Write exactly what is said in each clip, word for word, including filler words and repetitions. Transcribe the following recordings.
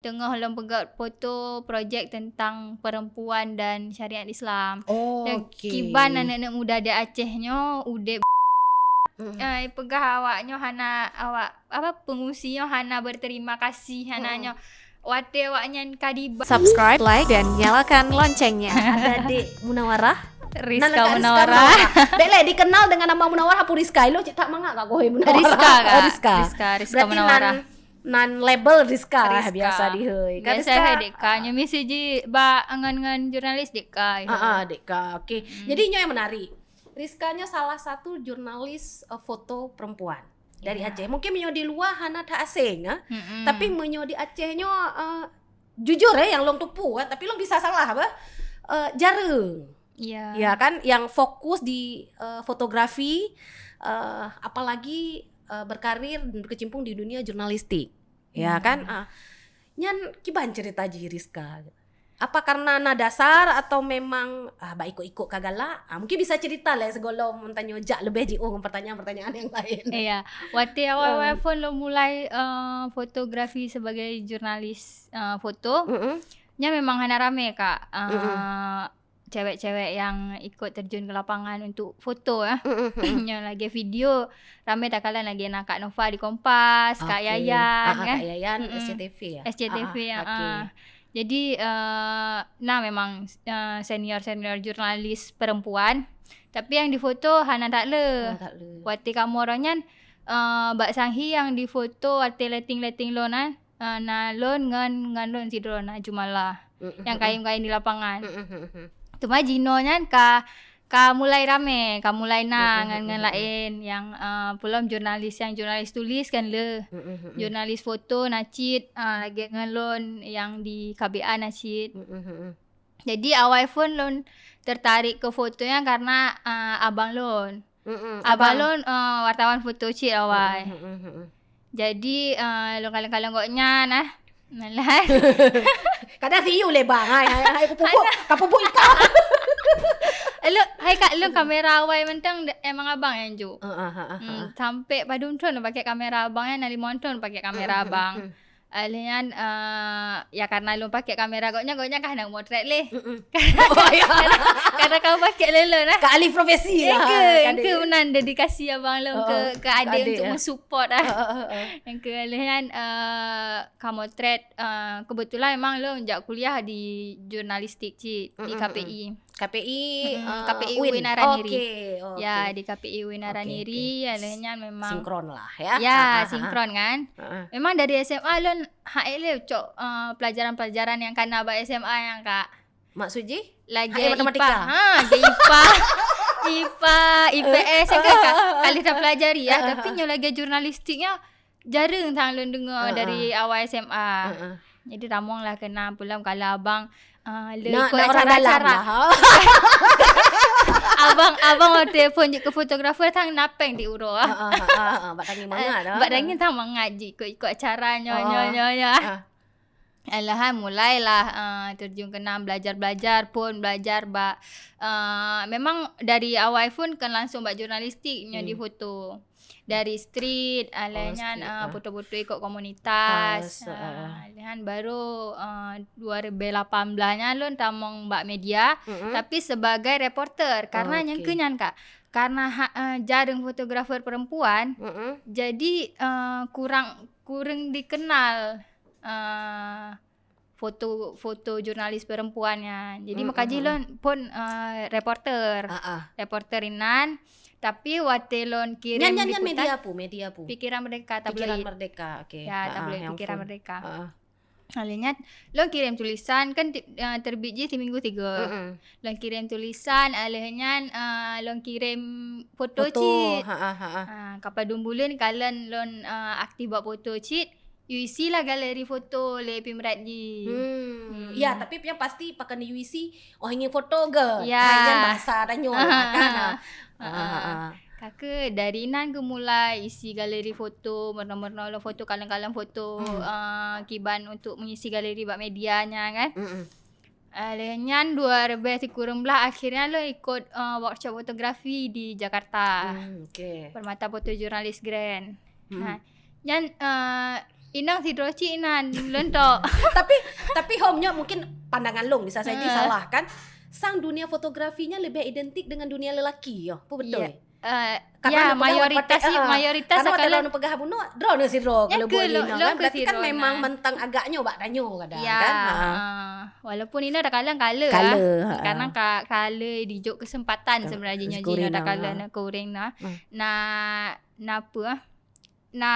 Teungoh lôn peugöt foto projek tentang perempuan dan syariat Islam. Oh, Dan okey. kiban aneuk-aneuk muda di Aceh nyoe udeb, Mm. eh, peugah awak nyoe hana, awak, apa, pengungsi nyoe hana berterima kasih, hana Mm-mm. nyoe. Watèe awaknyan ka diba- Subscribe, like, dan nyalakan loncengnya. Ada Dek Munawarah. Rizka Nah, lekat Rizka Munawarah. Munawarah. Dek lé dikenal dengan nama Munawarah apa Rizka? Lo cit tak mangat kak kohai Munawarah. Rizka, Kak. Oh, Rizka. Rizka, Rizka Berarti Munawarah. nan, nan label Rizka lah Rizka. biasa dihoi. Kak Biasa Rizka. hai Dek Ka. Nyoe misi ji ba ngon, ngon jurnalis Dek Ka. Ah, ah, Dek Ka. Okey. Hmm. Jadi nyoe yang menarik. Rizka nyoe salah satu jurnalis, eh, foto perempuan dari Ya. Aceh. Mungkin meunyoe di luar hana that asing, ah. Mm-mm. Tapi meunyoe di Aceh nyoe, eh, jujur, eh, yang long tupu, eh, tapi long bisa salah, apa? Eh, jarang. Ya. Ya kan? Yang fokus di, eh, fotografi, eh, apalagi, eh, berkarir, berkecimpung di dunia jurnalistik. Ya Ya. kan? Ah. Nyan kiban cerita ji Rizka. Apa karena na dasar atau memang, ah, ba ikut-ikut ka galak? Ah, mungkin bisa cerita lah segohlom tanyoe jak lebih jiôh ngon pertanyaan-pertanyaan yang lain. Iya, watèe awai-awai Ah. phôn lôn mulai, eh, fotografi sebagai jurnalis, eh, foto, Mm-mm. nyan memang hana ramé, Kak. Eh, Mm-mm. cewek-cewek yang ikut terjun ke lapangan untuk foto, ya. Mm-mm, mm-mm. Yang lagi video, ramé takalon lagi na Kak Nova di Kompas, Kak Oke. Yayan, Ah, ah, kan? Kak Yayan, Mm-mm. S C T V, ya? S C T V, Ah, ah, ya, oke. ah. Jadi, eh, na memang, eh, senior-senior jurnalis perempuan. Tapi yang difoto hana that le. Hana that le. Watèe kamoe uroe nyan, eh, Bak Sanghi yang difoto watèe letting-letting lôn, eh, na lôn ngon, ngon lôn sidroe na Jumala. Mm-mm, Yang mm-mm. kayém-kayém di lapangan. Mm-mm, mm-mm. Teuma jinoe nyan ka, ka mulai ramé, ka mulai na Mm-mm, ngon, ngon mm-mm, mm-mm. laén yang, eh, peulom jurnalis, yang jurnalis tulis kan le. Mm-mm, mm-mm. Jurnalis foto na cit, eh, lagèe ngon lôn yang di K B A na cit. Mm-mm, mm-mm. Jadi awai phôn lôn tertarik ke foto nyan karena, eh, abang lôn. Mm-mm, Abang abang. lôn, eh, wartawan foto cit awai. Mm-mm, mm-mm, mm-mm. Jadi, eh, lôn kalon-kalon gobnyan, eh. Malah. Kadang see you lé bang, hai, hai, hai, pupuk, Ada. ka pupuk ikan. Lôn, hai Kak, lôn kamera awai mantong de-, emang abang nyang jok. Ah, ah, ah, ah, Hmm, ah. sampai padum thôn lôn pakai kamera abang nyan, na limong thôn pakai kamera Mm, mm, abang. mm. Lheuh nyan, eh, ya karena lôn pakai kamera gobnyan, gobnyan ka hana motret lé. Mm-mm. Oh, ya. Karena, karena ka pakai lé lôn, eh. Ka alih profesi lah, Engke, kan, engke dek? meunan dedikasi abang lôn ke, Oh, oh. ke Ke adék adék, untuk ya. mensupport, eh. Oh, oh, oh, oh. Engke lheuh nyan, eh, ka motret, eh, kebetulan memang lôn jak kuliah di jurnalistik cit, di Mm-mm, K P I. mm-mm. K P I, Mm-mm, eh, K P I UIN. UIN Naraniri. Oke, oke. Ya, di K P I UIN Oke, Naraniri, oke. ya, lheuh nyan memang Sinkron lah, ya. Ya, Ah, ah, ah, ah. sinkron kan. Ah, ah. Memang dari S M A lôn hak lé cok, eh, pelajaran-pelajaran yang kana bak S M A nyan, Kak. Maksud jih? Lagi Hak matematika? IPA. Ha, lagi IPA, IPS, kan, Kak? Ka lheuh tapelajari, ya. Ah, ah, Tapi ah. nyoe lagi jurnalistik nyan, jarang sang lôn deungoe Heeh. dari awai S M A. Heeh. Jadi, tamong lah keunan pulang kalau abang, ah, le Nak, ikut nak orang dalam acara-acara. lah, ha? Abang, abang waktu phôn jeuet keu fotografer, sang na péng di uroe, ah. Heeh, heeh, heeh. Bak tangieng mangat, Eh, ah. bak tangieng sang mangat jeuet ikut-ikut acara nyoe, Heeh. nyoe, nyoe, nyoe. Ah. Alhamdulillah, ah, terjun keunan belajar-belajar phôn, belajar bak, ah, memang dari awai phôn kan langsung bak jurnalistik nyoe di Hmm. foto. Dari street, ah, Oh, lheuh nyan, street, ah, ah. foto-foto ikut komunitas. Tas, ah, ah. lheuh nyan baru, ah, dua ribu lapan belas nyan lôn tamong bak media, Mm-mm. tapi sebagai reporter. Karena Oh, nyang oke. keu nyan, Kak, karena ha-, ah, jarang fotografer perempuan, Mm-mm. jadi, ah, kurang, kurang dikenal, ah, foto, foto jurnalis perempuan nyan. Jadi, Mm, meukaji mm, mm. lôn phôn, eh, reporter. Ah, ah. Reporter inan. Tapi watèe lôn kirim Nyan, nyan, nyan liputan, media apa? Media apa? Pikiran Merdeka, Pikiran tabloid. Merdeka, oke. Ya, Ah, ah, tabloid yang Pikiran phôn. Merdeka. Ah, ah. Lheuh nyan, lôn kirim tulisan, kan ti-, eh, terbit jih di minggu tiga. Mm-mm. Lôn kirim tulisan, eh, lheuh nyan, eh, lôn kirim foto Foto, cit. ha, ha, ha, ha. Ah, ka padum buleuen kalon lôn, eh, aktif bak foto cit. Yue isi lah galeri foto lé Pi Meurat jih. Hmm. Hmm. Ya, tapi yang pasti pakon yue isi, oh, ingin foto ke? Ya. Ah, nyan bahasa tanyoe lah, kan? Ah. Ah, ah, ah. Ka keuh dari nan keuh mulai isi galeri foto, meurunoe-meurunoe lôn foto, kalon-kalon foto, Hmm. ah, kiban untuk mengisi galeri bak media nyan, kan? Mm-mm. Ah, lheuh nyan dua ribu sikureueng blah akhirnya lôn ikut, eh, workshop fotografi di Jakarta. Hmm, oke. Permata Foto Jurnalis Grand. Hmm. Ha, nyan, eh, Inong sidroe cit inan, lôn tok. Tapi, tapi hom nyoe mungkin pandangan lôn bisa saja salah kan. Sang dunia fotografinya lebih identik dengan dunia lelaki, yo. Apa betul? Ya. Eh, karena ya, mayoritas, eh, mayoritas karena waktu lôn peugah bunoe, droeneuh sidroe kalau buat inong kan. Berarti kan memang mantang agaknya bak tanyoe kadang kan. Ya. Ha. Walaupun inong takalon kala, kala, ha. Karena ka-, kala dijok kesempatan sebenarnya jinoe takalon kuring na. Na, na apa, ah? Na,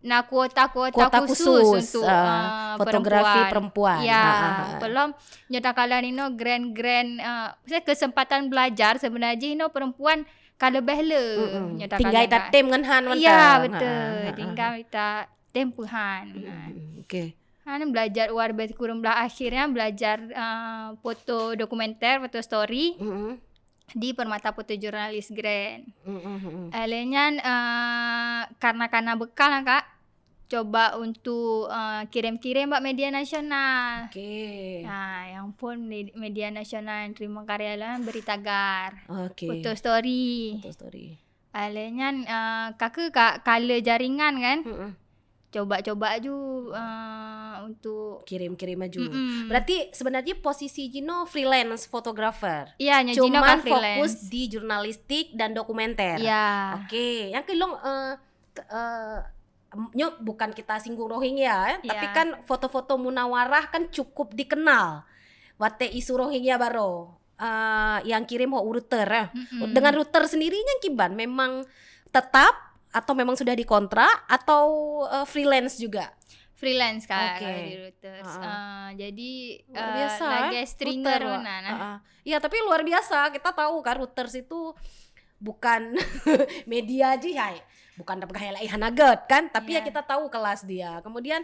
na kuota-kuota khusus untuk, ah, fotografi perempuan. Ya, belum nyoe takalon inoe grand-grand, ah, maksudnya kesempatan belajar sebenarnya inoe perempuan ka leubeh le. Tinggai tatem ngon han mantong. Ya, betul. Tinggai tatem peuhan. Okey. Han belajar luar biasa kureueng blah akhirnya belajar, ah, foto dokumenter, foto story. Di Permata Foto Jurnalis Grand. Lheueh nyan, eh, karena, karena bekal lah, Kak, coba untuk, eh, kirim-kirim bak media nasional. Okey. Nah, yang pun media nasional yang terima karya lah Berita Gar. Okey. Foto Story. Foto Story. Lheueh nyan, eh, ka keu ka, kala jaringan kan. Coba-coba ju, eh, untuk kirim-kirim aju. Berarti sebenarnya posisi jinoe freelance photographer. Ya, nyoe jinoe kan freelance. Cuman fokus di jurnalistik dan dokumenter. Ya. Okey, yang kelong, eh, nyoe bukan kita singgung Rohingya, eh, tapi kan foto-foto Munawarah kan cukup dikenal. Watèe isu Rohingya baroe. Eh, yang kirim ho router, eh. Dengan router sendiri nyan kiban, memang tetap atau memang sudah dikontrak atau, eh, freelance juga? Freelance, Kak, kalau di router. Eh, jadi, luar biasa, lagèe stringer router, nah. Ya, tapi luar biasa. Kita tahu kan router itu bukan media jih, hai. Bukan tapeugah hai hana gèt kan, tapi ya kita tahu kelas dia. Kemudian,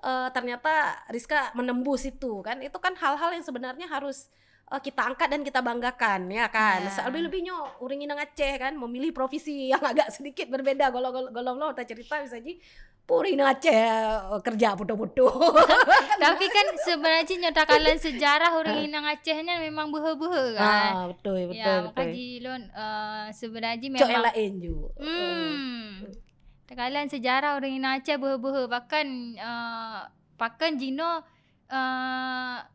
eh, ternyata Rizka menembus itu kan. Itu kan hal-hal yang sebenarnya harus eh, kita angkat dan kita banggakan, ya kan? Ya. Lebih-lebih nyoe ureueng inong Aceh kan, memilih profesi yang agak sedikit berbeda. Kalau, kalau, kalau lôn tacerita bisa ji, ureueng inong Aceh, eh, kerja foto-foto. Tapi kan sebenarnya nyoe takalon sejarah ureueng inong Aceh nyan memang beuhe-beuhe kan? Ah, betul, betul, betul. Ya, maka ji lôn, eh, sebenarnya memang cok yang lain ju. Hmm. Takalon sejarah ureueng inong Aceh beuhe-beuhe, bahkan, eh, bahkan jinoe, eh,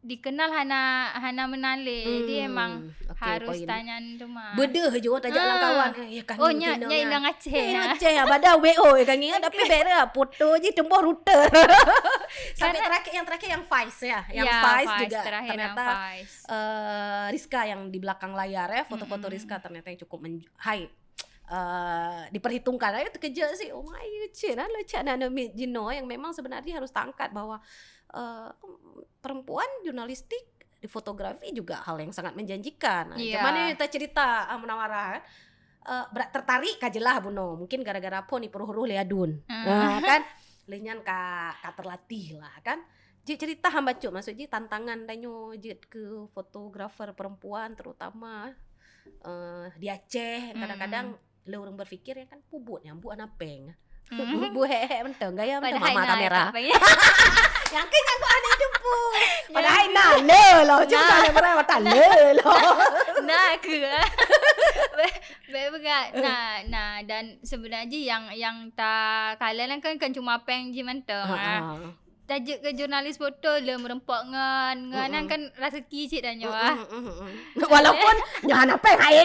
dikenal hana, hana meunan lé. Jadi emang harus tanyan teuma. Beudeuh ju tajak lam kawan. Eh, ya kan. Oh, nyan, nyan inong Aceh. Inong Aceh ya, padahal W O ya kan, tapi beda foto ji teumbôh router. Sampai terakhir, yang terakhir yang Faiz ya. Yang Faiz juga ternyata, eh, Rizka yang di belakang layar ya, foto-foto Rizka ternyata yang cukup men-, hai, eh, diperhitungkan. Ayo terkejut sih, oh my, cina lah cak nana jinoe yang memang sebenarnya harus tangkat bahwa, eh, perempuan jurnalistik di fotografi juga hal yang sangat menjanjikan. Nah, cuman ini kita cerita, ah, Munawarah, kan. Eh, berat tertarik ka jelah bunoe. Mungkin gara-gara phon ipeurôh-rôh lé aduen. Ah, kan? Lé nyan ka, ka terlatih lah, kan? Jeuet cerita han bacut, maksud jih tantangan tanyoe jeuet keu fotografer perempuan terutama, eh, di Aceh, kadang-kadang lé ureueng berpikir ya kan, pubut nyang buet hana péng. Bu, bu hek-hek mantong, gaya mantong mama kamera. Nyang keu nyang buet hana idup pu. Padahai na le lo, cuma kamera mata le lo. Na keu. Baik peugah. Nah, nah, dan sebenarnya yang, yang takalon kan, kan cuma péng jih mantong, ah. Tajeuet keu jurnalis foto lé meureumpok ngon, ngon nyan kan raseuki cit tanyoe, ah. Walaupun nyoe hana péng hai.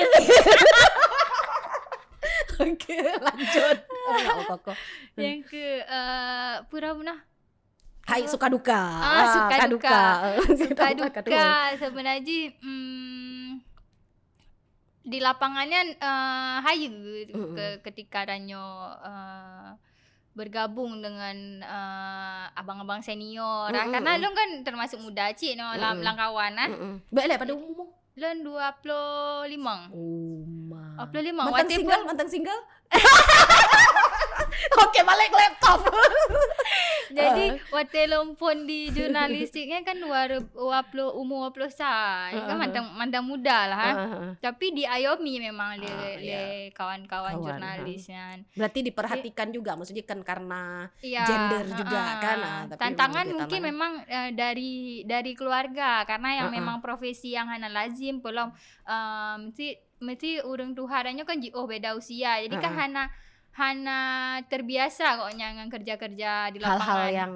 Oke, lanjut. Nyang keu, eh, pura punah. Hai, suka duka. Ah, suka duka. Suka duka. Sebenarnya, mm, di lapangan nyan, eh, hayeue ke-, ketika tanyoe, eh, bergabung dengan, eh, abang-abang senior, ah. Karena lôn kan termasuk muda cit noh lam, lam kawan, ah. Baik lah, pada umur? Lôn dua puluh lima. Oh, ma. Dua puluh lima. Mantan single, mantan single? Oke, balik ke laptop. Jadi, watèe lôn phon di jurnalistik kan, kan dua puluh, umur dua puluh sa. Kan mantong, mantong muda lah, ah. Tapi diayomi memang lé, lé kawan-kawan jurnalis nyan. Berarti diperhatikan juga, maksudnya kan karena gender juga kan, ah, tapi tantangan mungkin memang, eh, dari, dari keluarga, karena yang memang profesi yang hana lazim, belum, eh, mesti, mesti ureueng tuha dan nyoe kan jiôh beda usia. Jadi kan hana, hana terbiasa gobnyan ngon kerja-kerja di lapangan. Hal-hal yang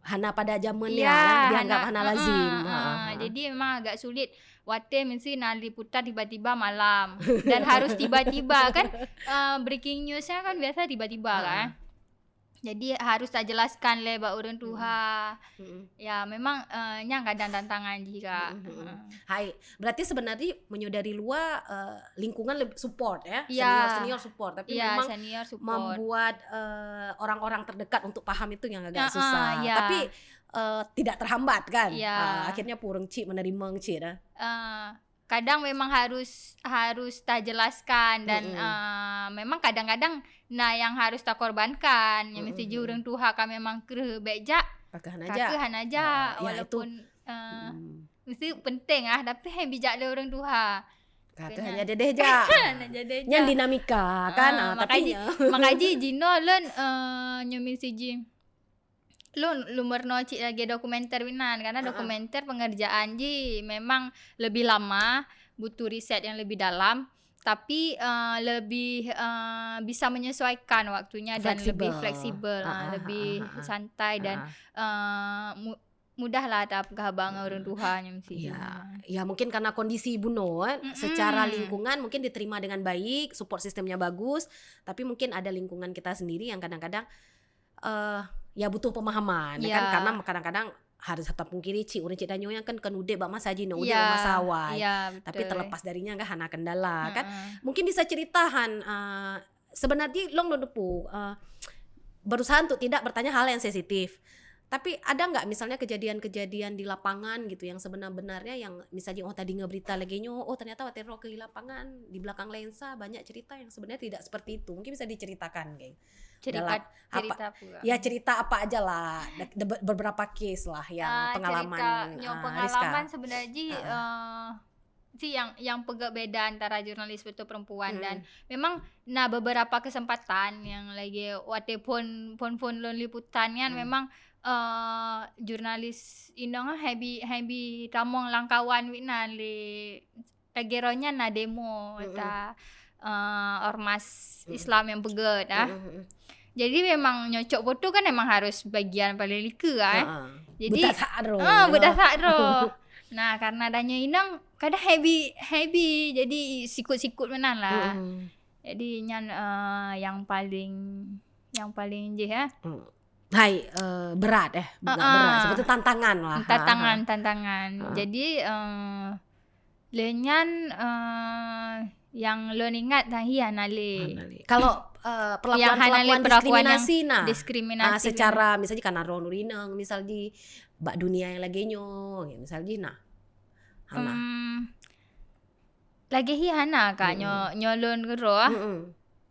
hana pada zamannya, ya, dianggap hana, hana lazim. Ha, ha, ha. Jadi memang agak sulit. Watèe mesti na liputan tiba-tiba malam dan harus tiba-tiba kan, eh, breaking news-nya kan biasa tiba-tiba kan. Jadi harus tajelaskan lé bak ureueng tuha. Ya, memang, eh, nyan kadang tantangan jih, Kak. Hai, berarti sebenarnya meunyoe dari luar, eh, lingkungan lebih support ya, senior-senior support, tapi memang membuat, eh, orang-orang terdekat untuk paham itu yang agak susah. Tapi, eh, tidak terhambat kan? Ah, akhirnya pureueng cit menerima cit dah. Kadang memang harus, harus tajelaskan dan, eh, memang kadang-kadang na yang harus takorbankan. Nyang meusti jih ureueng tuha ka memang kreueh bèk jak, ka kreueh hana jak, walaupun, eh, meusti penting ah, tapi hai bijak lé ureueng tuha. Ka teuh hana jadeh jak. Hana jadeh jak. Nyan dinamika kan, ah, tapi makajih, makajih jinoe lôn, eh, nyang meusti jih lôn, lôn meurunoe cit lagèe dokumenter inan, karena dokumenter pengerjaan jih memang lebih lama, butuh riset yang lebih dalam, tapi, eh, lebih, eh, bisa menyesuaikan waktunya dan lebih fleksibel, ah, lebih santai dan, eh, mu-, mudahlah tapeugah haba ngon ureueng tuha nyang meusti. Ya, ya, mungkin karena kondisi bunoe, eh, secara lingkungan mungkin diterima dengan baik, support sistemnya bagus, tapi mungkin ada lingkungan kita sendiri yang kadang-kadang eh, ya butuh pemahaman, ya kan? Karena kadang-kadang harus tapungkiri cit, ureueng cit tanyoe nyan kan kon udép bak masa jinoe, udép bak masa awai. Tapi terlepas dari nyan kan hana kendala kan. Mungkin bisa ceritakan, eh, sebenarnya lôn, lôn teupeu, eh, berusaha untuk tidak bertanya hal yang sensitif. Tapi ada nggak misalnya kejadian-kejadian di lapangan gitu yang sebenar-benarnya yang misalnya, oh, tadeungoe berita lagèe nyoe, oh, ternyata watèe droe keuh di lapangan, di belakang lensa banyak cerita yang sebenarnya tidak seperti itu. Mungkin bisa diceritakan, geng. Cerita, dalam apa, cerita apa? Ya, cerita apa aja lah. Ada be-, beberapa case lah yang, ah, pengalaman, cerita nyoe, ah, pengalaman Rizka. Sebenarnya jih, ah, eh, si yang, yang peugah beda antara jurnalis foto perempuan dan memang na beberapa kesempatan yang lagèe watèe phon, phon-phon lôn liputan kan memang, eh, jurnalis inong hai bi, hai bi tamong lam kawan winan lé lagèe roh nyan na demo, ta, eh, ormas Islam nyang peugét, ah. Jadi memang nyocok foto kan memang harus bagian paling likot, eh. Jadi, beudasak droe. Ah, beudasak droe. Nah, karena tanyoe inong kadang hai bi, hai bi, jadi sikut-sikut meunan lah. Jadi nyan, eh, yang paling, yang paling jih, eh. Hai, eh, berat, eh. Berat, berat. Seperti tantangan lah. Tantangan, tantangan. Jadi, eh, lé nyan, eh, yang lôn ingat dah, iya, hana lé. Hana lé. Kalau, eh, perlakuan-perlakuan diskriminasi, nah, diskriminatif, ah, secara misalnya karena droe ureueng inong, misal di bak dunia yang lagèe nyoe, misal jih nah. Hana. Hmm. Lagèe hi hana, Kak, nyoe, nyoe lôn keudroe, ah.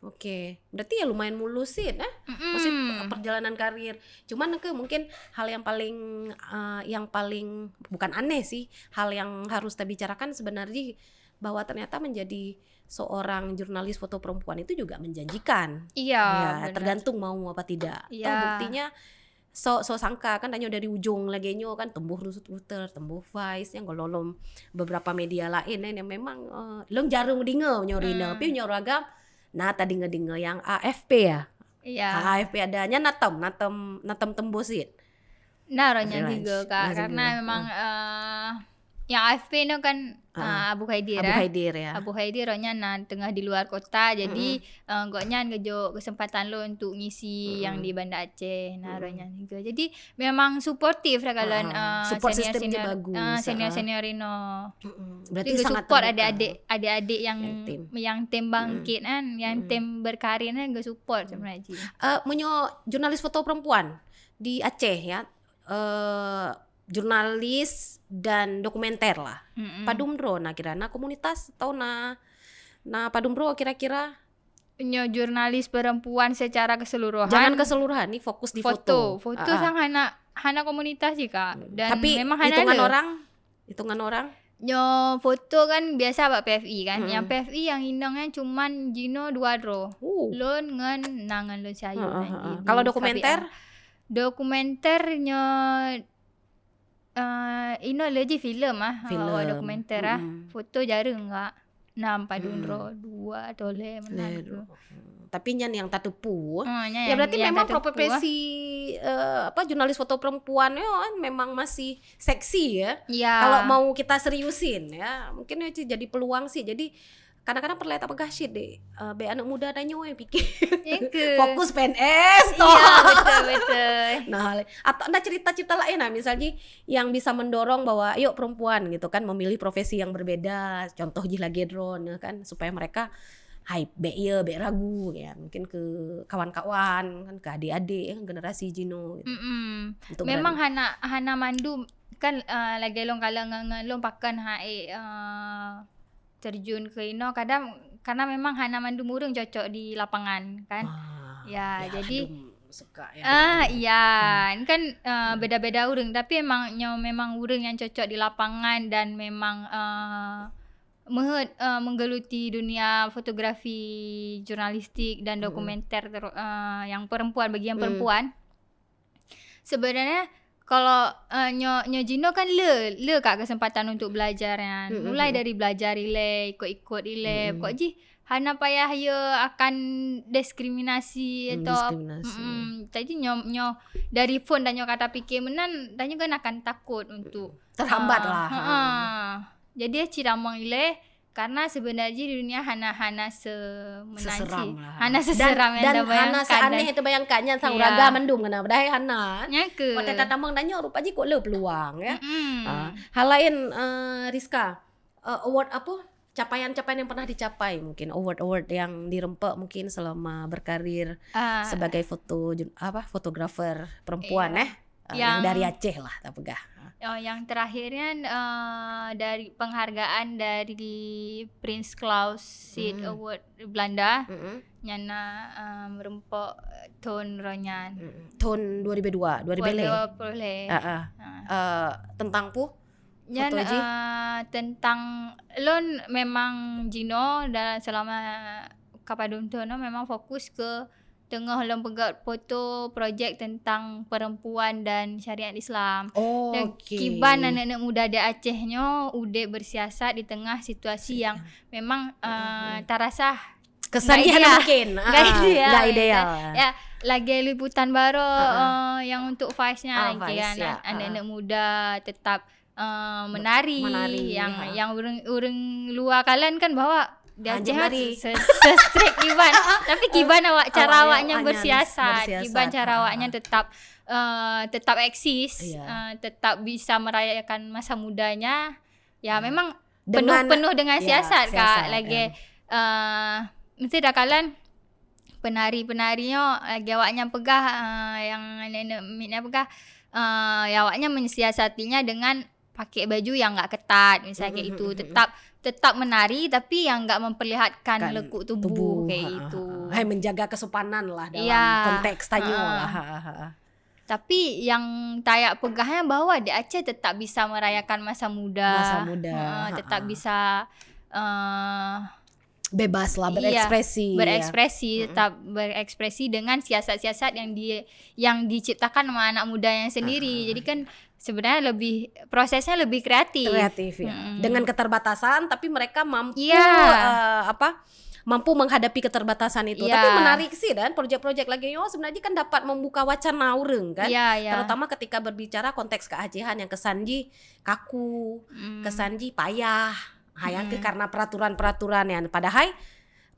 Oke. Berarti ya lumayan mulus cit, eh? Maksud perjalanan karir. Cuman ke mungkin hal yang paling, eh, yang paling, bukan aneh sih, hal yang harus tabicarakan sebenarnya bahwa ternyata menjadi seorang jurnalis foto perempuan itu juga menjanjikan. Iya, ya, benar. Tergantung mau apa tidak. Iya. Toh buktinya sok, sok sangka kan, tanyoe dari ujong lagèe nyoe kan, tembus Reuters, tembus Vice, nyang golom-golom beberapa media lain, eh, yang memang, eh, lôn jarang deungoe nyoe rina, tapi nyoe ragam na tadeungoe-deungoe nyang A F P ya. Iya. Ha, A F P ada, nyan na tom, na tom, na tom tembus cit. Na roh nyan juga, Kak, karena memang, eh, yang A F P nyoe kan, ah, Abu Khaidir, Abu Khaidir, ya. Abu Khaidir roh nyan na teungoh di luar kota, jadi, eh, gobnyan geujok kesempatan lôn untuk ngisi yang di Banda Aceh. Nah, roh nyan juga. Jadi memang suportif lah kalau, eh, support system senior-senior, bagus, eh, senior-senior inoe. Berarti juga sangat support terbuka. Adik-adik, adik-adik yang, yang tim bangkit kan, yang tim berkarir kan, juga support sebenarnya. Eh, meunyoe jurnalis foto perempuan di Aceh ya, eh, jurnalis dan dokumenter lah. Padum droe na kira, na komunitas atau na, na padum droe kira-kira? Nyoe jurnalis perempuan secara keseluruhan. Jangan keseluruhan, ni fokus di foto. Foto, foto sang hana, hana komunitas jih, Kak. Dan tapi memang hana hitungan orang, hitungan orang? Nyoe foto kan biasa bak P F I kan. Yang P F I yang inong kan cuman jinoe dua droe. Lôn ngon, na ngon lôn si Ayu nyan jih. Kalau dokumenter? Dokumenter nyoe, eh, inoe lé jih filem ah. Filem. Awak dokumenter ah. Foto jarang, Kak. Enam padum hmm. Droe, dua atau lhèe meunan. Lhèe droe. Hmm. Tapi nyan nyang tateupeue. Oh, nyan ya, berarti yang memang tateupeue. Profesi, eh, apa, jurnalis foto perempuan nyoe kan memang masih seksi ya. Ya. Kalau mau kita seriusin ya, mungkin itu jadi peluang sih. Jadi kadang-kadang peureulèe tapeugah cit deh, eh, bèk aneuk muda tanyoe pikir. Ya ke? Fokus P N S toh. Iya, betul, betul. Nah, atau ada cerita-cerita lain lah, misalnya yang bisa mendorong bahwa, "Ayo perempuan," gitu kan, memilih profesi yang berbeda. Contoh jih lagèe droeneuh kan, supaya mereka, "Hai, bèk ye, bèk ragu," ya. Mungkin ke kawan-kawan kan, ke adik-adik ya, generasi jinoe gitu. Mm-mm. Untuk memang berani. Hana, hana mandum kan, eh, lagèe lôn kalon ngon, ngon lôn pakon hai, eh, terjun ke inoe kadang karena memang hana mandum ureueng cocok di lapangan kan. Ah, ya, ya, jadi suka ya. Ah, iya, ini kan, eh, beda-beda ureueng, tapi emang nyoe memang ureueng yang cocok di lapangan dan memang, eh, meuheuet, eh, menggeluti dunia fotografi, jurnalistik dan hmm. Dokumenter teru-, eh, yang perempuan, bagian hmm. Perempuan. Sebenarnya kalau, eh, nyoe, nyoe jinoe kan le, le ka kesempatan untuk belajar nyan. Mm-mm. Mulai dari belajar ilèe, ikut-ikut ilèe, mm-mm. Kok jih hana payah ye akan diskriminasi hmm, atau diskriminasi. Mm-mm. Jadi nyoe, nyoe dari phon dan nyoe kata pikir meunan, dan nyoe kan akan takut untuk, terhambat eh, lah. Heeh. Jadi cit tamong ilèe, karena sebenarnya di dunia hana, hana se-, seseram lah. Hana seseram dan, yang dan hana seaneh itu bayangkan nyan sang ya. Raga mandum kena padahai hana. Nya ke. Watèe tatamong dan nyoe rupa jih kok le peluang ya. Mm-mm. Ah, hal lain, eh, Rizka, eh, award apa? Capaian-capaian yang pernah dicapai mungkin, award-award yang dirempek mungkin selama berkarir ah. Sebagai foto, apa, fotografer perempuan iya. Eh. Eh, yang, yang dari Aceh lah tapeugah. Oh, yang terakhirnya, eh, dari penghargaan dari Prince Claus Seid hmm. Award Belanda. Mm-mm. Nyan na, eh, meureumpok thon roh nyan. Mm-mm. Thon dua ribu dua, dua ribu lhèe. Dua ribu lhèe. Ah, ah. Ah. Eh, tentang pu? Nyan, foto jih? Eh, tentang lôn memang jinoe dalam selama ka padum thon nyoe memang fokus ke teungoh lôn peugöt foto projek tentang perempuan dan syariat Islam. Oh, dan oke. Kiban aneuk-aneuk muda di Aceh nyoe udép bersiasat di tengah situasi yang memang, eh, tarasa kesan nggak ideal. Mungkin. Nggak ah, ideal, nggak ya, ideal. Ya, lagi liputan baru, ah, ah. Eh, yang untuk Vice-nya ah, lagi Vice, kan, ya. Aneuk-aneuk muda tetap eh, menari, menari, yang ha. Yang ureueng, ureueng luwa kalon kan bahwa di Aceh se-, se-, se-strict kiban. Tapi kiban awak, cara awaknya bersiasat, bersiasat, kiban cara awaknya tetap, eh, tetap eksis, iya. Eh, tetap bisa merayakan masa mudanya. Ya, memang penuh, penuh dengan ya, siasat, Kak. Siasat, lagi, ya. Eh, mesti dah kalon penari-penari nyoe, eh, lagi awaknya peugah, eh, yang nenek mit nyan peugah, eh, ya awaknya mensiasatinya dengan pakai baju yang enggak ketat, misalnya kayak itu. Tetap, tetap menari, tapi yang enggak memperlihatkan lekuk tubuh, kayak itu. Hai, menjaga kesopanan lah dalam konteks tanyoe lah. Tapi yang tayak peugahnya bahwa di Aceh tetap bisa merayakan masa muda. Masa muda. Tetap bisa, eh, bebas lah berekspresi, berekspresi, tetap berekspresi dengan siasat-siasat yang di-, yang diciptakan oleh anak muda yang sendiri. Jadi kan sebenarnya lebih, prosesnya lebih kreatif. Kreatif, ya. Dengan keterbatasan, tapi mereka mampu, eh, apa, mampu menghadapi keterbatasan itu. Tapi menarik sih, dan projek-projek lagèe nyoe sebenarnya kan dapat membuka wacana ureueng kan. Terutama ketika berbicara konteks keacehan yang kesan jih kaku, kesan jih payah. Ha, nyang keuh karena peraturan-peraturan nyan. Padahai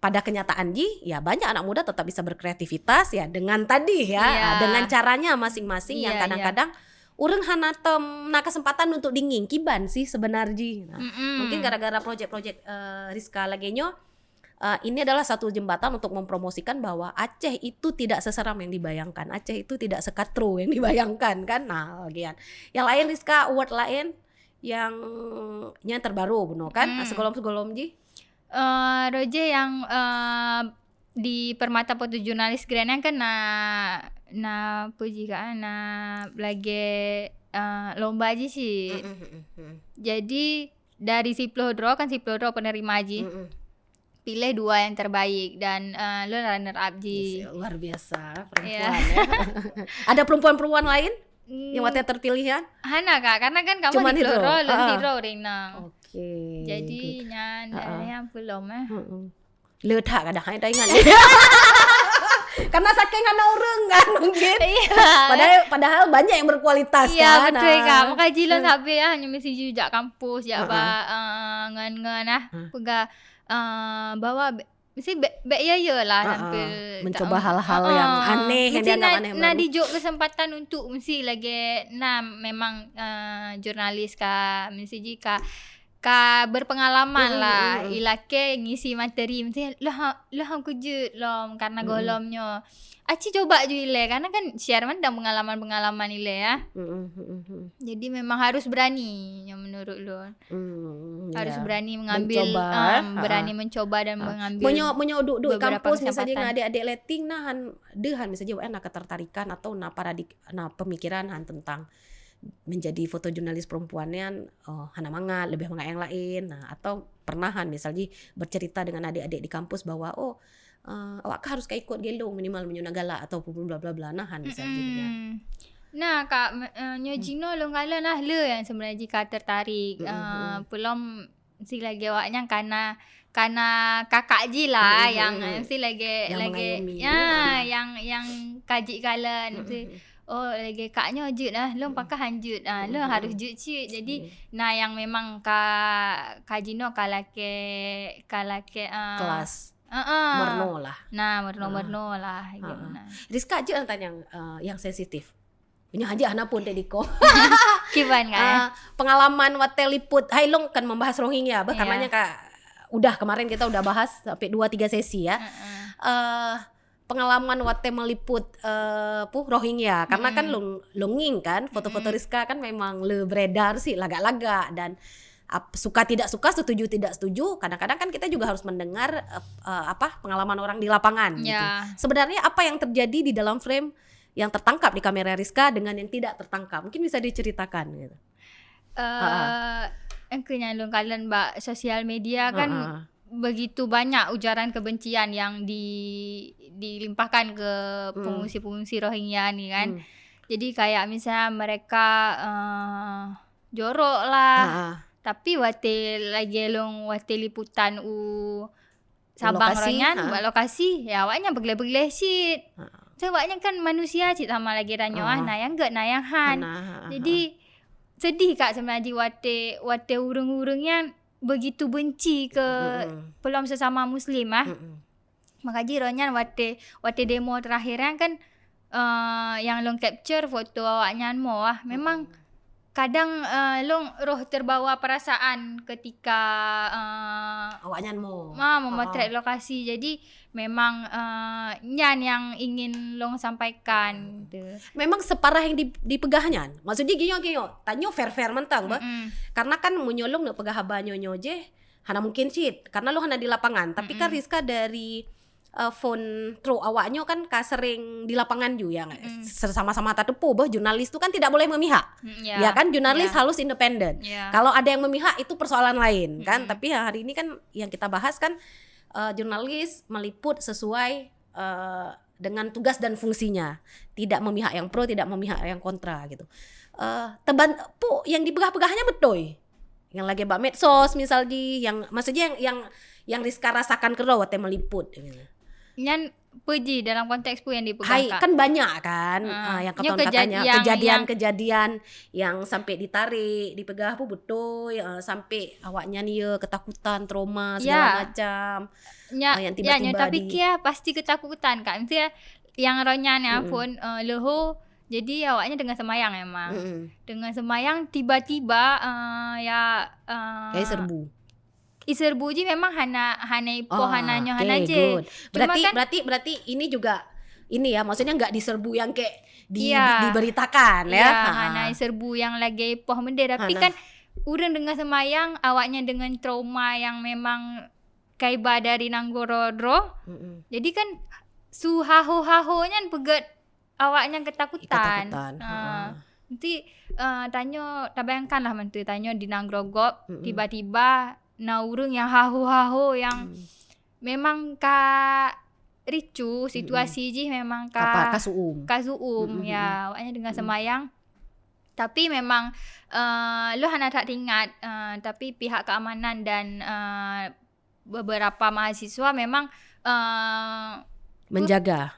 pada kenyataan jih, ya banyak anak muda tetap bisa berkreativitas ya dengan tadi ya, ah, dengan caranya masing-masing yang kadang-kadang ureueng hana tem-, na kesempatan untuk dingieng kiban sih sebenar jih. Nah, mungkin gara-gara projek-projek, eh, Rizka lagèe nyoe, eh, ini adalah satu jembatan untuk mempromosikan bahwa Aceh itu tidak seseram yang dibayangkan, Aceh itu tidak sekatro yang dibayangkan kan. Nah, bagian. Yang lain Rizka, award lain yang, yang terbaru bunoe kan? Segohlom-segohlom jih? Eh, Roger yang, eh, di Permata Foto Jurnalis Grand nyan kan na, na apa jih kan, na lagèe, eh, lomba jih cit. Jadi dari siploh droe kan, siploh droe penerima jih. Pilih dua yang terbaik dan, eh, lôn runner up jih. Yes, luar biasa perempuan ya. Ada perempuan-perempuan lain? Yang watèe terpilih kan? Hana, Kak, karena kan kamoe di Flora, lôn sidroe ureueng nang. Okey. Jadi nyan, nyan peulom eh. Le that kadang hai dah ingat. Karena saking hana ureueng kan mungkin. Iya. Padahal, padahal banyak yang berkualitas kan. Iya, betul, Kak. Maka jilon sabe ah, hanya mesti jak kampus, jak ba, eh, ngon-ngon ah. Peugah, eh, bahwa mesti bèk, bèk ya-ya lah tampil. Mencoba hal-hal yang aneh, yang dianggap aneh baru. Mesti na dijok kesempatan untuk mesti lagèe na memang, eh, jurnalis ka, mesti ji ka, ka berpengalaman lah. Ilakèe ngisi materi, mesti lah, lah aku jeuet lom karena gohlom nyoe. Aci coba ju ilèe, karena kan share mantong pengalaman-pengalaman ilèe ya. Jadi memang harus berani nyoe menurut lôn. Hmm, harus berani mengambil, mencoba, berani mencoba dan mengambil. Meunyoe, meunyoe duek-duek beberapa kampus misalnya kesempatan. Ngon adik-adik letting, nah han, deuh han misalnya, eh, na ketertarikan atau na paradig-, na pemikiran han tentang menjadi fotojurnalis perempuan nyan, oh, hana mangat, lebih mangat yang lain. Nah, atau pernah han misalnya bercerita dengan adik-adik di kampus bahwa, oh, eh, awak ka harus ka ikut gèt lôn minimal meunyoe na galak ataupun bla bla bla, nah han misalnya. Nah, Kak, nyoe jinoe lôn kalon lah le nyang sebenarnya jih ka tertarik. Eh, peulom mesti lagèe awak nyan kana, kana kakak jih lah nyang mesti lagèe, lagèe mengayomi. Ya, nyang, nyang ka jikalon. Mesti, oh, lagèe kak nyoe jeuet lah, lôn pakon han jeuet. Ah, lôn harus jeuet cit. Jadi na nyang memang ka, ka jinoe ka lakèe, ka lakèe, ah, kelas. Heeh. Meureunoe lah. Nah, meureunoe-meureunoe lah. Rizka, jeuet tanyong, eh, nyang sensitif. Punya aja hana pun tadi ko. Kiban kan? Ah, pengalaman watèe liput. Hai, lôn kan membahas Rohingya, bah, karenanya ka, udah kemarin kita udah bahas sampai dua tiga sesi ya. Eh, pengalaman watèe meliput, eh, pu Rohingya. Karena kan lôn, lôn ngieng kan, foto-foto Rizka kan memang le beredar sih lagak-lagak dan ap-, suka tidak suka, setuju tidak setuju, kadang-kadang kan kita juga harus mendengar, eh, eh, apa, pengalaman orang di lapangan gitu. Ya. Sebenarnya apa yang terjadi di dalam frame yang tertangkap di kamera Rizka dengan yang tidak tertangkap? Mungkin bisa diceritakan gitu. Eh, engke nyang lôn kalon bak sosial media kan begitu banyak ujaran kebencian yang di-, dilimpahkan ke pengungsi-pengungsi Rohingya ni kan. Jadi kayak misalnya mereka, eh, jorok lah. Tapi watèe lagèe lôn watèe liputan u Sabang lokasi, nyan, bak lokasi, ya awak nyan peugleh-peugleh cit. Sebab awak nyan kan manusia cit sama lagèe tanyoe, ah, na nyang gèt, na nyang han. Jadi sedih, Kak, sebenarnya watèe, watèe ureueng-ureueng nyan begitu benci ke peulom sesama muslim, ah. Maka jih roh nyan watèe, watèe demo terakhir nyan kan, eh, nyang lôn capture foto awak nyan mo ah. Memang kadang, eh, lôn roh terbawa perasaan ketika, eh, awak nyan mo, memotret lokasi. Jadi memang, eh, nyan nyang ingin lôn sampaikan gitu. Memang separah yang di-, dipeugah nyan. Maksudnya gini, gini, tanyoe fair-fair mantong bah. Karena kan meunyoe lôn nak peugah haba nyoe-nyoe jih, hana mungkin cit, karena lôn hana di lapangan. Tapi kan Rizka dari, eh, phone truk awak nyoe kan ka sering di lapangan ju, yang sesama-sama tateupeue bah, jurnalis tu kan tidak boleh memihak. Ya kan, jurnalis harus independen. Kalau ada yang memihak, itu persoalan lain kan. Tapi hari ini kan yang kita bahas kan, eh, jurnalis meliput sesuai, eh, dengan tugas dan fungsinya. Tidak memihak yang pro, tidak memihak yang kontra gitu. Eh, teban-, pu, yang dipeugah-peugahnya betul. Yang lagèe bak medsos misal jih, yang, maksudnya yang, yang, yang Rizka rasakan keudroe watèe meliput gitu. Nyan peue jih dalam konteks peue yang dipeugah, Kak? Kan banyak kan, ah, yang nyoe kata-katanya, kejadian-kejadian yang sampai ditarik, dipeugah peue betul, eh, sampai awak nyan ya ketakutan, trauma, segala macam. Nya, ah, yang ya, nyoe tiba-tiba tapi di kia pasti ketakutan, Kak. Mesti ya, yang roh nyan ya pun, eh, leuho, jadi awak nyan teungoh seumayang emang. Teungoh seumayang tiba-tiba, eh, ya, eh, ya serbu. Iserbu jih memang hana, hana ipoh, hana nyoe, hana jih. Cuma berarti kan berarti, berarti ini juga ini ya, maksudnya nggak diserbu yang kayak di, di, diberitakan ya. Iya, hana iserbu yang lagèe ipoh meudeh. Tapi kan ureueng teungoh seumayang, awak nyan dengan trauma yang memang kaiba dari nanggroe droe. Jadi kan su haho-haho nyan peugèt awak nyan ketakutan. Ketakutan. Ha. Nanti, eh, tanyoe, tabayangkanlah mantu tanyoe di nanggroe gob, tiba-tiba na ureueng yang haho-haho yang memang ka ricu, situasi jih memang ka, ka su'um. Ka su'um, ya. Awak nyan dengan seumayang. Tapi memang, eh, lôn hana that ingat, eh, tapi pihak keamanan dan, eh, beberapa mahasiswa memang, eh, tu Menjaga.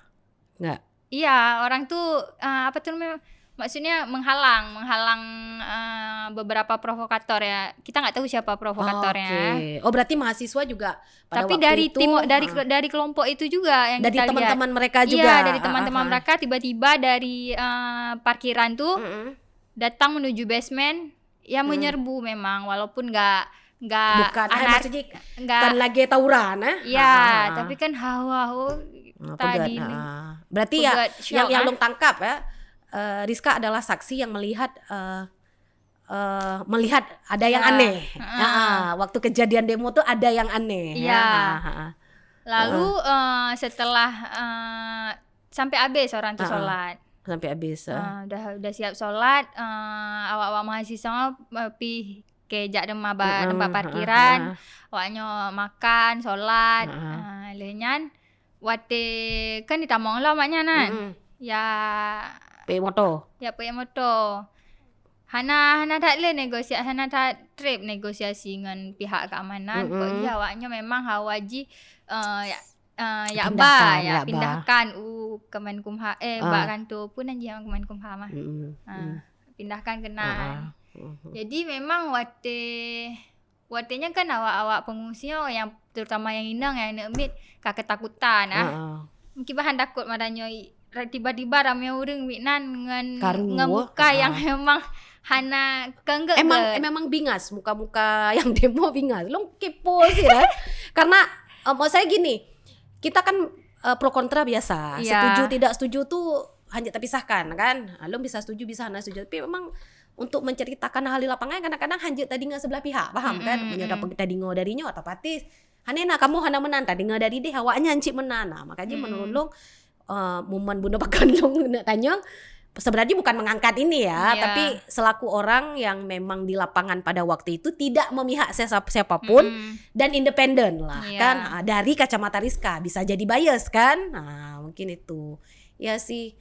Enggak. Iya, orang tu, eh, apa tu namanya? Maksudnya menghalang, menghalang, eh, beberapa provokator ya. Kita nggak tahu siapa provokatornya. Oke. Oh, berarti mahasiswa juga pada Tapi waktu dari itu, tim, dari ah. dari kelompok itu juga yang Dari kita lihat. teman-teman mereka Iya, juga. dari Ah, teman-teman ah, ah. mereka tiba-tiba dari, eh, parkiran tu Mm-mm. datang menuju basement, ya Hmm. menyerbu memang, walaupun nggak, nggak Bukan, eh, anark-, maksudnya nggak bukan lagi tawuran, eh? Ya, Ah, ah, ah. tapi kan hawa, oh, Ah, tadi pegat, ni. ah. Berarti ya, Pegat, yang, shock, yang eh? lôn tangkap ya, eh, Rizka adalah saksi yang melihat, eh, eh, melihat ada yang Ya. aneh. Ah, ah. Ah, waktu kejadian demo tu ada yang aneh. Ya. Ya. Ah, ah, ah. Lalu, Ah. eh, setelah, eh, sampai habis orang tu Ah, ah. solat. Sampai habis, ah. Ah, dah, dah siap solat, eh, awak-awak mahasiswa, eh, pih ke jak teuma ba Mm-mm, tempat ha, parkiran. ha. Awaknyoe makan, solat. Ha, ha. Ah, lheueh nyan, watèe kan ditamong lom awaknyan kan. Mm-mm. Ya, Peuék moto. ya peuék moto. Hana, hana that le negosia-, hana that trép negosiasi ngon pihak keamanan. Kok Mm-mm. jih awaknyoe memang hawa jih, eh, ya, eh, yak Pindahkan, ba, ya, yak ba. pindahkan u Kemenkumha-, eh, Ah. bak kantor pun nan jih Kemenkumham ah. Mm-mm. Ah, Mm. pindahkan keunan. Ah, ah. Mhm. Jadi memang watèe, watèe nyan kan awak-awak pengungsi nyoe yang terutama yang inong yang aneuk miet ka ketakutan ah. Ah, ah. Mungkin bahan takut matanyoe i-, ra-, tiba-tiba ramé ureueng miet nan ngon, Karu, ngon muka ah, yang ah. memang hana keugeut. Emang, memang bingas, muka-muka yang demo bingas. Lôn kepo sih lah. Karena, eh, maksud saya gini, kita kan, eh, pro kontra biasa. Ya. Setuju tidak setuju tu hanya terpisahkan kan. Ah, lôn bisa setuju, bisa hana setuju. Tapi memang untuk menceritakan hal di lapangan kadang-kadang hanjeuet tadinga sebelah pihak, paham kan? Mm-mm, Meunyoe mm-mm. dapet tadinga dari nyoe otomatis hana na kamoe hana meunan, tadinga dari deh awaknyan cit meunan. Nah, makanya Mm-mm. menurut lôn, eh, momen bunoe pakon lôn nak tanyong, sebenarnya bukan mengangkat ini ya, Ya. tapi selaku orang yang memang di lapangan pada waktu itu tidak memihak siapa, siapapun Mm-mm. dan independen lah Ya. kan. Ah, dari kacamata Rizka bisa jadi bias kan. Ah, mungkin itu. Ya sih.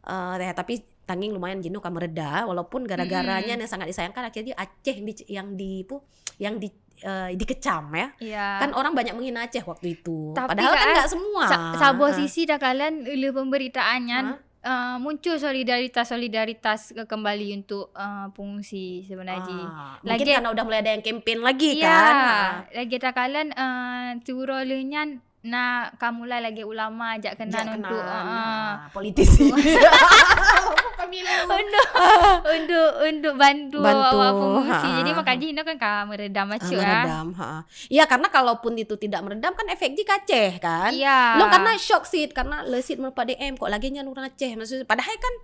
Eh, ya, tapi tangieng lumayan jenuh ka meureda, walaupun gara-gara Mm-mm. nyan yang sangat disayangkan akhirnya Aceh yang di, yang di, pu-, yang di, eh, dikecam ya. Ya. Kan orang banyak menghina Aceh waktu itu. Tapi Padahal kan kan nggak semua. sa-, saboh Ah. sisi takalon lheueh pemberitaan nyan, Ah. eh, muncul solidaritas-solidaritas ke-, kembali untuk, eh, pengungsi sebenarnya. Ah, mungkin Lagi karena udah mulai ada yang kempen lagi Ya, kan. Ah. lagi takalon, eh, siuroe lheueh nyan na ka mulai lagi ulama jak keunan Jak untuk, keunan, ah, ah. ah, politisi. Pemilu. Untuk, untuk, untuk bantu Bantu, awak pengungsi. ha, Jadi ha, makajih ha. inoe kan ka meredam Ah, macam ah. meredam, ha. Ya, karena kalaupun itu tidak meredam kan efek jih ka Aceh kan. Ya. Lôn karena shock sih, karena le sit meureupat D M kok lagèe nyan ureueng Aceh. Maksudnya padahai kan,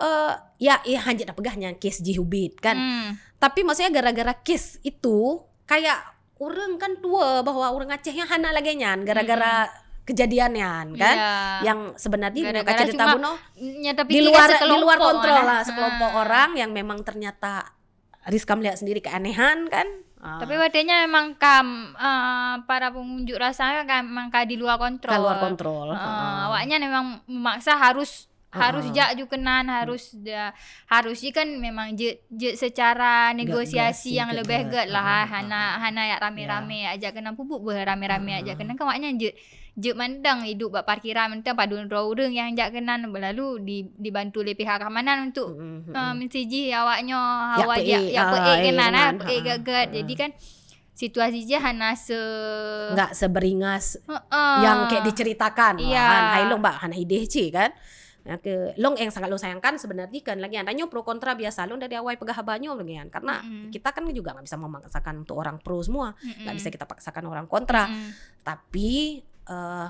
eh, ya, ya hanjeuet tapeugah nyan kes jih ubit kan. Hmm. Tapi maksudnya gara-gara kes itu kayak ureueng kan tuwo bahwa ureueng Aceh nyan hana lagèe nyan gara-gara Mm-mm. kejadian nyan kan. Ya. Yang sebenarnya Gara-gara nyoe ka cerita cuma bunoe nya tapi di luar, di luar kontrol lah sekelompok orang yang memang ternyata Rizka melihat sendiri keanehan kan. Ah. Tapi watèe nyan memang ka, ah, para pengunjuk rasa kan memang ka di luar kontrol. Ka luar kontrol. Ah, Ha. awaknyan memang memaksa harus, harus Ha. jak ju keunan, harus da-, harus ji kan memang jeuet, jeuet secara Gèt, negosiasi gèt, yang gèt, lebih gèt. gèt lah. Ha, ha, Hana, ha. hana yak Ya. ramé-ramé, ajak keunan pubuk beuh ramé-ramé, Ha. ajak keunan kan awaknyan jeuet jeuet mantong idup bak parkiran mantong padum droe ureueng nyang jak keunan, lalu di, dibantu lé pihak keamanan untuk, Mm-mm, eh, mm-mm. meusti jih awaknyoe Yak hawa peuék, jak, yak ah, peuék eh, keunan, ah, keunan, peuék ha, gèt-gèt. ha. Jadi kan situasi jih hana se- Enggak seberingas Heeh. yang kayak diceritakan. Iya. Wah, han, hai lôn bak hana idéh cit kan. Nyang ke, lôn yang sangat lôn sayangkan sebenarnya kan lagi nyan. Tanyoe pro kontra biasa lôn dari awai peugah haba nyoe lagi nyan. Karena Mm-mm. kita kan juga nggak bisa memaksakan untuk orang pro semua. Mm-mm. Nggak bisa kita paksakan orang kontra. Mm-mm. Tapi, eh,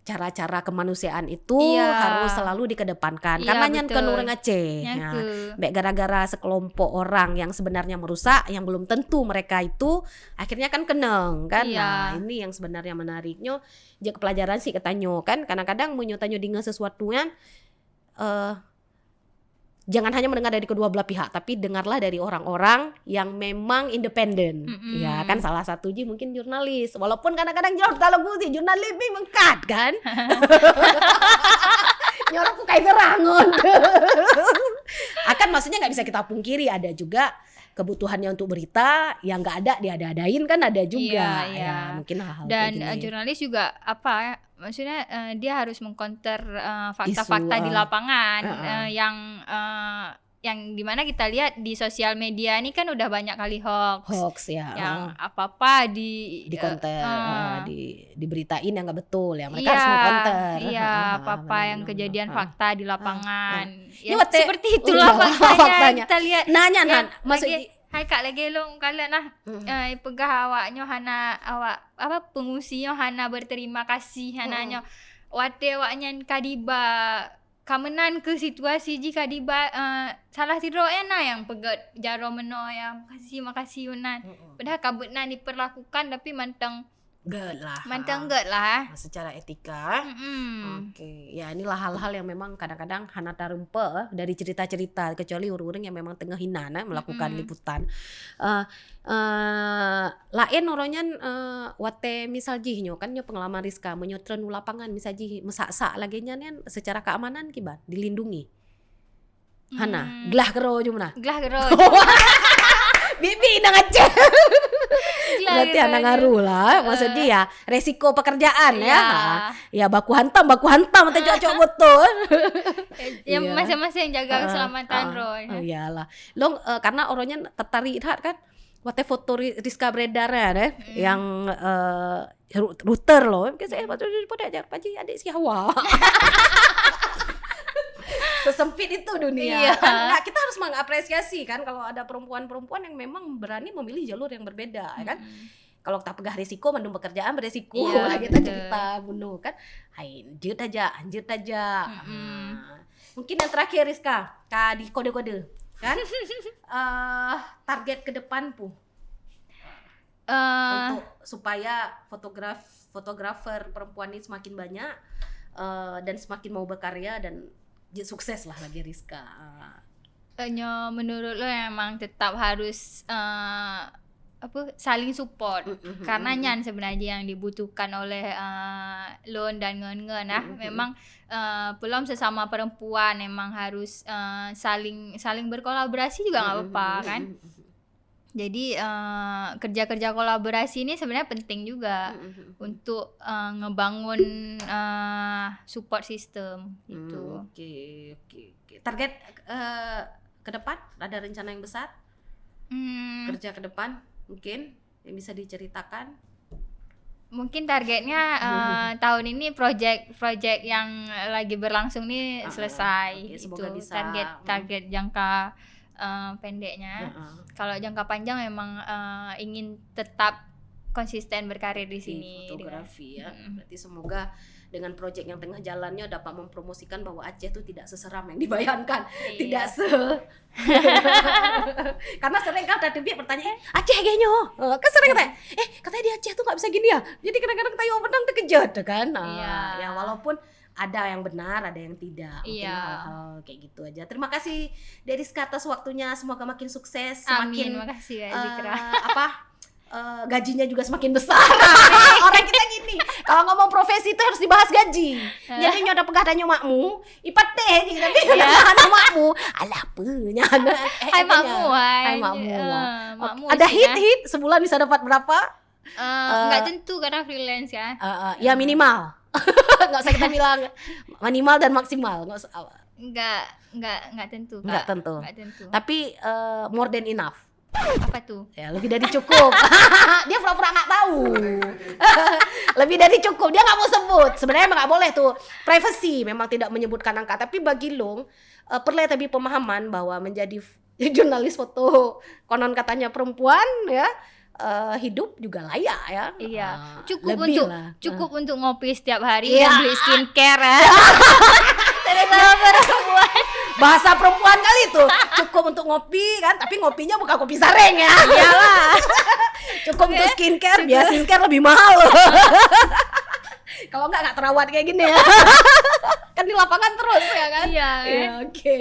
cara-cara kemanusiaan itu Iya. harus selalu dikedepankan. Iya, Karena nyan betul. kon ureueng Aceh. Nyan Ya. ke. Bèk gara-gara sekelompok orang yang sebenarnya merusak, yang belum tentu mereka itu akhirnya kan keunong kan. Iya. Nah, ini yang sebenarnya menarik nyoe, jeuet keu pelajaran sih keu tanyoe kan. Kadang-kadang meunyoe tanyoe deungoe sesuatu nyan, eh, jangan hanya mendengar dari kedua belah pihak, tapi dengarlah dari orang-orang yang memang independen. Mm-mm. Ya, kan salah satu jih mungkin jurnalis. Walaupun kadang-kadang jurnalis, kalau gue sih jurnalis pih meungkat kan. Nyoe bukai terang ngon. Kan maksudnya nggak bisa kita pungkiri, ada juga kebutuhannya untuk berita yang nggak ada diada-adain, kan ada juga. Iya, iya. Ya, mungkin hal-hal Dan kayak gini. Uh, jurnalis juga apa, maksudnya uh, dia harus mengkonter uh, fakta-fakta Isu, di uh. Lapangan Uh-uh. uh, yang uh, yang dimana kita lihat di sosial media ini kan udah banyak kali hoax. Hoax ya. Yang uh. Apa-apa di Di konter, uh, uh, di diberitain yang nggak betul, yang mereka Iya, harus mengkonter. Iya, Uh-uh, apa-apa yang benar-benar. Kejadian Uh, fakta di uh, lapangan. uh. Ya, Ini waktu- seperti itulah Iya, faktanya, faktanya. Kita lihat. Nanya, Ya, Nan, maksud lagi, di- Hai Kak, lagi long kala nah. Mm. Eh, peugah awak nyoe hana awak apa pengungsi nyoe hana berterima kasih hana Mm-mm. nyoe. Watèe awaknyan kadiba ka meunan ke situasi jih kadiba uh, salah sidroe na nyang peugét jaroe meunoe ya makasih makasih meunan. Mm-mm. Padahal ka beuna diperlakukan tapi mantong Gét lah. mantong Ha. Gét lah. Secara etika. Mm-mm. Oke, ya inilah hal-hal yang memang kadang-kadang hana tarumpa dari cerita-cerita, kecuali ureuëng-ureuëng yang memang teungoh hinan eh, melakukan Mm-mm. liputan. Eh eh laén uroe nyan eh watèe misal jih nyoe kan nyoe pengalaman Rizka, meunyoe treun u lapangan misal jih meusak-sak lagèe nyan kan secara keamanan kiban dilindungi. Hana, Hmm. Glah keudroe ju meunan. Glah keudroe. Bibi nang Aceh. Glah Berarti hana keudroe. ngaruh lah. Maksud Eh. dia resiko pekerjaan ya. Ya. Ha. Ya baku hantam, baku hantam atau cocok botol. Yang Iya. masing-masing jaga Ah, keselamatan ah, Roy. Oh iyalah. Long uh, karena orangnya tertarik that kan. Watèe foto Ri- Rizka beredar kan eh. Hmm. Yang uh, ru- router loh. Mungkin saya patut pada aja paji adik si Hawa. Sesempit itu dunia Iya. kan. Nah, kita harus mengapresiasi kan kalau ada perempuan-perempuan yang memang berani memilih jalur yang berbeda ya kan. Mm-mm. Kalau kita peugah risiko mandum pekerjaan berisiko Iya, lah kita betul. Cerita bunuh kan. Hai, jeuet aja, jeuet aja. Mm-mm. Ha. Mungkin yang terakhir Rizka, ka di kode-kode kan. Eh target ke depan pu Eh, untuk supaya fotograf fotografer perempuan ini semakin banyak eh, dan semakin mau berkarya dan je- sukses lah lagi Rizka. Ah. eh, nyo menurut lo memang tetap harus eh, apa saling support Mm, mm, mm, karena mm, mm. Nyan sebenarnya yang dibutuhkan oleh eh, lôn dan ngon-ngon nah Mm, mm, mm. Memang eh, pelom sesama perempuan memang harus eh, saling saling berkolaborasi juga nggak Mm, mm, apa-apa mm, mm, kan. mm, mm. Jadi eh, kerja-kerja kolaborasi ini sebenarnya penting juga Mm, mm, mm, mm. untuk eh, ngebangun eh, support system gitu. Hmm, oke, oke, oke. Target eh, ke depan ada rencana yang besar? Hmm, Kerja ke depan mungkin yang bisa diceritakan? mungkin targetnya eh, tahun ini project-project yang lagi berlangsung nih Ah, ah. Selesai. Oke, semoga Itu bisa. target Hmm. Target jangka eh, pendeknya. Heeh. Kalau jangka panjang memang eh, ingin tetap konsisten berkarir di Di sini. Fotografi ya. Mm-mm. Berarti semoga dengan project yang tengah jalannya dapat mempromosikan bahwa Aceh itu tidak seseram yang dibayangkan. Iya. Tidak se Karena sering kan ada tebik pertanyaan, "Eh, Aceh geh nyoe?" Eh, kan sering kata, "Eh, katanya di Aceh tuh nggak bisa gini ya." Jadi kadang-kadang kita yang menang terkejut kan. Ah, Iya. Ya walaupun ada yang benar, ada yang tidak. Mungkin Iya. Hal-hal kayak gitu aja. Terima kasih Deriska atas waktunya. Semoga makin sukses, semakin Amin, makasih ya Zikra. eh, apa? Eh, gajinya juga semakin besar. Orang kita gini, kalau ngomong profesi itu harus dibahas gaji. Jadi nyoe udah peugah tanyoe makmu, ipateh je tapi Ya. anak makmu. Alah apa nya anak. Eh, Hai katanya, makmu, hai. Hai makmu. Eh, Wah. makmu Ada sih, hit nah. Hit sebulan bisa dapat berapa? Eh, nggak tentu karena freelance ya. Eh, eh, ya minimal. Nggak usah kita bilang minimal dan maksimal. Nggak usah. Nggak nggak nggak tentu. Nggak Kak. Tentu. Nggak tentu. Tapi eh, more than enough. Apa tuh? Ya, lebih dari cukup. Dia pura-pura nggak tahu. Lebih dari cukup. Dia nggak mau sebut. Sebenarnya emang nggak boleh tuh. Privacy memang tidak menyebutkan angka. Tapi bagi Long, uh, perlu tapi pemahaman bahwa menjadi f- jurnalis foto konon katanya perempuan ya uh, hidup juga layak ya. Iya. Uh, Cukup lebih untuk lah. Cukup untuk ngopi setiap hari Iya. Dan beli skincare ya. Dari sama perempuan. Bahasa perempuan kali itu. Cukup untuk ngopi kan, tapi ngopinya bukan kopi sareng ya. Iyalah. Cukup untuk skincare, biar skincare lebih mahal. Kalau enggak enggak terawat kayak gini ya. Kan di lapangan terus ya kan? Iya, kan? Ya, oke.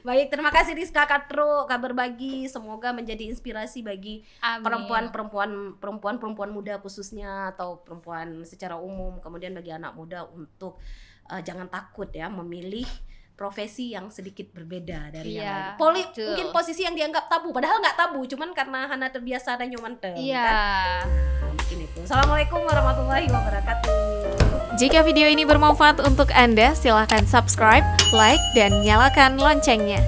Baik, terima kasih Rizka Katro ka berbagi. Semoga menjadi inspirasi bagi Amin. perempuan-perempuan perempuan-perempuan muda khususnya atau perempuan secara umum, kemudian bagi anak muda untuk uh, jangan takut ya memilih profesi yang sedikit berbeda dari yang Iya, lain. Poli- betul. Mungkin posisi yang dianggap tabu, padahal nggak tabu, cuman karena hana terbiasa dan nyoman tem. Iya. Kan? Nah, mungkin itu. Assalamualaikum warahmatullahi wabarakatuh. Jika video ini bermanfaat untuk Anda, silahkan subscribe, like, dan nyalakan loncengnya.